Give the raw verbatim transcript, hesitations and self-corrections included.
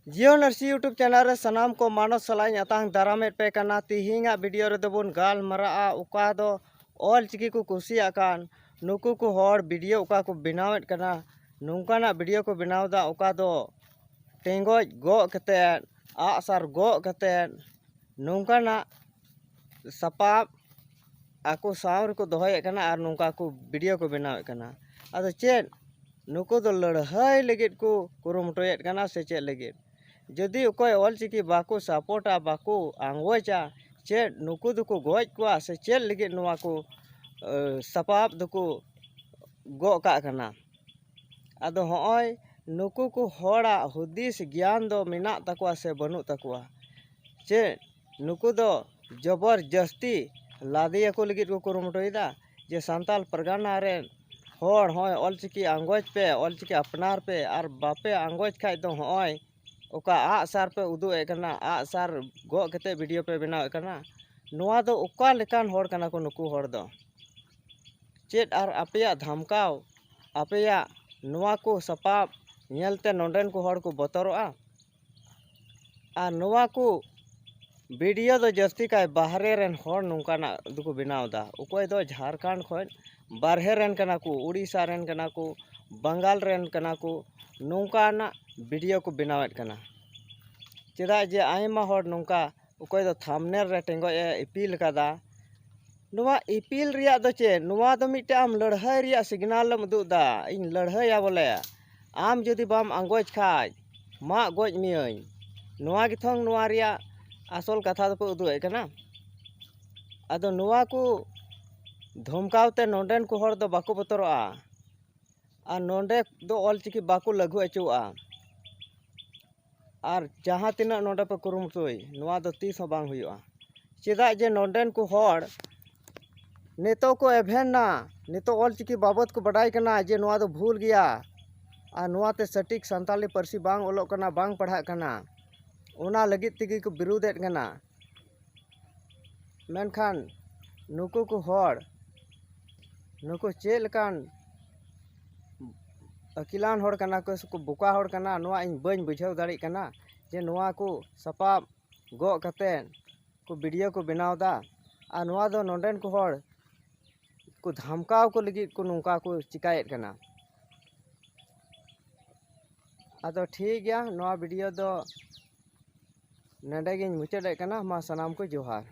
Jio Nursery YouTube channel ᱨᱮ ᱥᱟᱱᱟᱢ ᱠᱚ ᱢᱟᱱᱚᱛ ᱥᱟᱞᱟᱜ ᱤᱧ ᱟᱛᱟᱝ ᱫᱟᱨᱟᱢᱮᱫ ᱯᱮ ᱠᱟᱱᱟ᱾ ᱛᱤᱦᱤᱧᱟᱜ video ᱨᱮᱫᱚ ᱵᱚᱱ ᱜᱟᱞᱢᱟᱨᱟᱜᱼᱟ ᱚᱠᱟ ᱫᱚ ᱚᱞ ᱪᱤᱠᱤ ᱠᱚ ᱠᱩᱥᱤᱭᱟᱜ ᱠᱟᱱ ᱱᱩᱠᱩ ᱠᱚ ᱦᱚᱲ video ᱚᱠᱟ ᱠᱚ ᱵᱮᱱᱟᱣᱮᱫ ᱠᱟᱱᱟ, ᱱᱚᱝᱠᱟᱱᱟᱜ video ᱠᱚ ᱵᱮᱱᱟᱣ ᱮᱫᱟ ᱚᱠᱟ ᱫᱚ ᱴᱮᱸᱜᱚᱡ ᱜᱚᱜ ᱠᱟᱛᱮᱫ, ᱟᱜᱼᱥᱟᱨ ᱜᱚᱜ ᱠᱟᱛᱮᱫ ᱱᱚᱝᱠᱟᱱᱟᱜ ᱥᱟᱯᱟᱵ ᱟᱠᱚ ᱥᱟᱶ ᱨᱮᱠᱚ ᱫᱚᱦᱚᱭᱮᱫ ᱠᱟᱱᱟ ᱟᱨ ᱱᱚᱝᱠᱟ ᱠᱚ video ᱠᱚ ᱵᱮᱱᱟᱣᱮᱫ ᱠᱟᱱᱟ᱾ ᱟᱫᱚ ᱪᱮᱫ ᱱᱩᱠᱩ ᱫᱚ ᱞᱟᱹᱲᱦᱟᱹᱭ ᱞᱟᱹᱜᱤᱫ ᱠᱚ ᱠᱩᱨᱩᱢᱩᱴᱩᱭᱮᱫ ᱠᱟᱱᱟ ᱥᱮ ᱪᱮᱫ ᱞᱟᱹᱜᱤᱫ? ᱡᱩᱫᱤ ᱚᱠᱚᱭ ᱚᱞ ᱪᱤᱠᱤ ᱵᱟᱠᱚ ᱥᱟᱯᱳᱨᱴᱟ, ᱵᱟᱠᱚ ᱟᱸᱜᱚᱪᱟ, ᱪᱮᱫ ᱱᱩᱠᱩ ᱫᱚᱠᱚ ᱜᱚᱡ ᱠᱚᱣᱟ ᱥᱮ ᱪᱮᱫ ᱞᱟᱹᱜᱤᱫ ᱱᱚᱣᱟ ᱠᱚ, ᱮ, ᱥᱟᱯᱟᱵ ᱫᱚᱠᱚ ᱜᱚᱜ ᱠᱟᱜ ᱠᱟᱱᱟ? ᱟᱫᱚ ᱦᱚᱸᱜᱼᱚᱭ ᱱᱩᱠᱩ ᱠᱚ ᱦᱚᱲᱟᱜ ᱦᱩᱫᱤᱥ ᱜᱮᱭᱟᱱ ᱫᱚ ᱢᱮᱱᱟᱜ ᱛᱟᱠᱚᱣᱟ ᱥᱮ ᱵᱟᱹᱱᱩᱜ ᱛᱟᱠᱚᱣᱟ? ᱪᱮᱫ ᱱᱩᱠᱩ ᱫᱚ ᱡᱚᱵᱚᱨ ᱡᱟᱹᱥᱛᱤ ᱞᱟᱫᱮᱭᱟᱠᱚ ᱞᱟᱹᱜᱤᱫ ᱠᱚ ᱠᱩᱨᱩᱢᱩᱴᱩᱭᱮᱫᱟ ᱡᱮ ᱥᱟᱱᱛᱟᱞ ᱯᱟᱨᱜᱟᱱᱟ ᱨᱮᱱ ᱦᱚᱲ ᱦᱚᱸᱜᱼᱚᱭ ᱚᱞ ᱪᱤᱠᱤ ᱟᱸᱜᱚᱪ ᱯᱮ, ᱚᱞ ᱪᱤᱠᱤ ᱟᱯᱱᱟᱨ ᱯᱮ, ᱟᱨ ᱵᱟᱯᱮ ᱟᱸᱜᱚᱪ ᱠᱷᱟᱡ ᱫᱚ ᱦᱚᱸᱜᱼᱚᱭ ᱚᱠᱟ ᱟᱜᱼᱥᱟᱨ ᱯᱮ ᱩᱫᱩᱜ ᱮᱫ ᱠᱟᱱᱟ, ᱟᱜᱼᱥᱟᱨ ᱜᱚᱜ ᱠᱟᱛᱮ video ᱯᱮ ᱵᱮᱱᱟᱣᱮᱫ ᱠᱟᱱᱟ, ᱱᱚᱣᱟ ᱫᱚ ᱚᱠᱟ ᱞᱮᱠᱟᱱ ᱦᱚᱲ ᱠᱟᱱᱟ ᱠᱚ ᱱᱩᱠᱩ ᱦᱚᱲ ᱫᱚ? ᱪᱮᱫ ᱟᱨ ᱟᱯᱮᱭᱟᱜ ᱫᱷᱟᱢᱠᱟᱣ, ᱟᱯᱮᱭᱟᱜ ᱱᱚᱣᱟ ᱠᱚ ᱥᱟᱯᱟᱵ ᱧᱮᱞᱛᱮ ᱱᱚᱰᱮᱱ ᱠᱚ ᱦᱚᱲ ᱠᱚ ᱵᱚᱛᱚᱨᱚᱜᱼᱟ? ᱟᱨ ᱱᱚᱣᱟ ᱠᱚ video ᱫᱚ ᱡᱟᱹᱥᱛᱤ ᱠᱟᱭ ᱵᱟᱦᱨᱮ ᱨᱮᱱ ᱦᱚᱲ ᱱᱚᱝᱠᱟᱱᱟᱜ ᱫᱚᱠᱚ ᱵᱮᱱᱟᱣ ᱮᱫᱟ᱾ ᱚᱠᱚᱭ ᱫᱚ ᱡᱷᱟᱲᱠᱷᱚᱸᱰ ᱠᱷᱚᱱ ᱵᱟᱨᱦᱮ ᱨᱮᱱ ᱠᱟᱱᱟ ᱠᱚ, ᱩᱲᱤᱥᱥᱟ ᱨᱮᱱ ᱠᱟᱱᱟ ᱠᱚ, ᱵᱟᱝᱜᱟᱞ ᱨᱮᱱ ᱠᱟᱱᱟ ᱠᱚ, ᱱᱚᱝᱠᱟᱱᱟᱜ video ᱠᱚ ᱵᱮᱱᱟᱣᱮᱫ ᱠᱟᱱᱟ᱾ ᱪᱮᱫᱟᱜ ᱡᱮ ᱟᱭᱢᱟ ᱦᱚᱲ ᱱᱚᱝᱠᱟ ᱚᱠᱚᱭ ᱫᱚ thumbnail ᱨᱮ ᱴᱮᱸᱜᱚᱡ ᱮ ᱤᱯᱤᱞ ᱟᱠᱟᱫᱟ᱾ ᱱᱚᱣᱟ ᱤᱯᱤᱞ ᱨᱮᱭᱟᱜ ᱫᱚ ᱪᱮᱫ? ᱱᱚᱣᱟ ᱫᱚ ᱢᱤᱫᱴᱮᱱ ᱟᱢ ᱞᱟᱹᱲᱦᱟᱹᱭ ᱨᱮᱭᱟᱜ signal ᱮᱢ ᱩᱫᱩᱜ ᱮᱫᱟ, ᱤᱧ ᱞᱟᱹᱲᱦᱟᱹᱭᱟ ᱵᱚᱞᱮ, ᱟᱢ ᱡᱩᱫᱤ ᱵᱟᱢ ᱟᱸᱜᱚᱪ ᱠᱷᱟᱡ ᱢᱟᱜ ᱜᱚᱡ ᱢᱤᱭᱟᱹᱧ᱾ ᱱᱚᱣᱟ ᱜᱮ ᱛᱷᱚᱝ ᱱᱚᱣᱟ ᱨᱮᱭᱟᱜ ᱟᱥᱚᱞ ᱠᱟᱛᱷᱟ ᱫᱚᱠᱚ ᱩᱫᱩᱜ ᱮᱫ ᱠᱟᱱᱟ᱾ ᱟᱫᱚ ᱱᱚᱣᱟ ᱠᱚ ᱫᱷᱚᱢᱠᱟᱣ ᱛᱮ ᱱᱚᱰᱮᱱ ᱠᱚ ᱦᱚᱲ ᱫᱚ ᱵᱟᱠᱚ ᱵᱚᱛᱚᱨᱚᱜᱼᱟ᱾ ᱟᱨ ᱱᱚᱰᱮ ᱫᱚ ᱚᱞ ᱪᱤᱠᱤ ᱵᱟᱠᱚ ᱞᱟᱹᱜᱩ ᱦᱚᱪᱚᱣᱟᱜᱼᱟ᱾ ᱟᱨ ᱡᱟᱦᱟᱸ ᱛᱤᱱᱟᱹᱜ ᱱᱚᱰᱮ ᱯᱮ ᱠᱩᱨᱩᱢᱩᱴᱩᱭ, ᱱᱚᱣᱟ ᱫᱚ ᱛᱤᱥ ᱦᱚᱸ ᱵᱟᱝ ᱦᱩᱭᱩᱜᱼᱟ᱾ ᱪᱮᱫᱟᱜ ᱡᱮ ᱱᱚᱰᱮᱱ ᱠᱚ ᱦᱚᱲ ᱱᱤᱛᱚᱜ ᱠᱚ ᱮᱵᱷᱮᱱ ᱱᱟ, ᱱᱤᱛᱚᱜ ᱚᱞ ᱪᱤᱠᱤ ᱵᱟᱵᱚᱫ ᱠᱚ ᱵᱟᱰᱟᱭ ᱠᱟᱱᱟ ᱡᱮ ᱱᱚᱣᱟ ᱫᱚ ᱵᱷᱩᱞ ᱜᱮᱭᱟ ᱟᱨ ᱱᱚᱣᱟ ᱛᱮ ᱥᱚᱴᱷᱤᱠ ᱥᱟᱱᱛᱟᱞᱤ ᱯᱟᱹᱨᱥᱤ ᱵᱟᱝ ᱚᱞᱚᱜ ᱠᱟᱱᱟ, ᱵᱟᱝ ᱯᱟᱲᱦᱟᱜ ᱠᱟᱱᱟ, ᱚᱱᱟ ᱞᱟᱹᱜᱤᱫ ᱛᱮᱜᱮ ᱠᱚ ᱵᱤᱨᱩᱫᱷ ᱮᱫ ᱠᱟᱱᱟ᱾ ᱢᱮᱱᱠᱷᱟᱱ ᱱᱩᱠᱩ ᱠᱚ ᱦᱚᱲ, ᱱᱩᱠᱩ ᱪᱮᱫ ᱞᱮᱠᱟᱱ ᱟᱹᱠᱤᱞᱟᱱ ᱦᱚᱲ ᱠᱟᱱᱟ ᱠᱚ ᱥᱮ ᱠᱚ ᱵᱚᱠᱟ ᱦᱚᱲ ᱠᱟᱱᱟ, ᱱᱚᱣᱟ ᱤᱧ ᱵᱟᱹᱧ ᱵᱩᱡᱷᱟᱹᱣ ᱫᱟᱲᱮᱭᱟᱜ ᱠᱟᱱᱟ ᱡᱮ ᱱᱚᱣᱟ ᱠᱚ ᱥᱟᱯᱟᱵ ᱜᱚᱜ ᱠᱟᱛᱮ ᱠᱚ ᱵᱷᱤᱰᱤᱭᱳ ᱠᱚ ᱵᱮᱱᱟᱣ ᱮᱫᱟ᱾ ᱟᱨ ᱱᱚᱣᱟ ᱫᱚ ᱱᱚᱰᱮᱱ ᱠᱚ ᱦᱚᱲ ᱠᱚ ᱫᱷᱟᱢᱠᱟᱣ ᱠᱚ ᱞᱟᱹᱜᱤᱫ ᱠᱚ ᱱᱚᱝᱠᱟ ᱠᱚ ᱪᱤᱠᱟᱭᱮᱫ ᱠᱟᱱᱟ᱾ ᱟᱫᱚ ᱴᱷᱤᱠ ᱜᱮᱭᱟ, ᱱᱚᱣᱟ ᱵᱷᱤᱰᱤᱭᱳ ᱫᱚ ᱱᱚᱰᱮ ᱜᱤᱧ ᱢᱩᱪᱟᱹᱫᱮᱫ ᱠᱟᱱᱟ᱾ ᱢᱟ ᱥᱟᱱᱟᱢ ᱠᱚ ᱡᱚᱦᱟᱨ᱾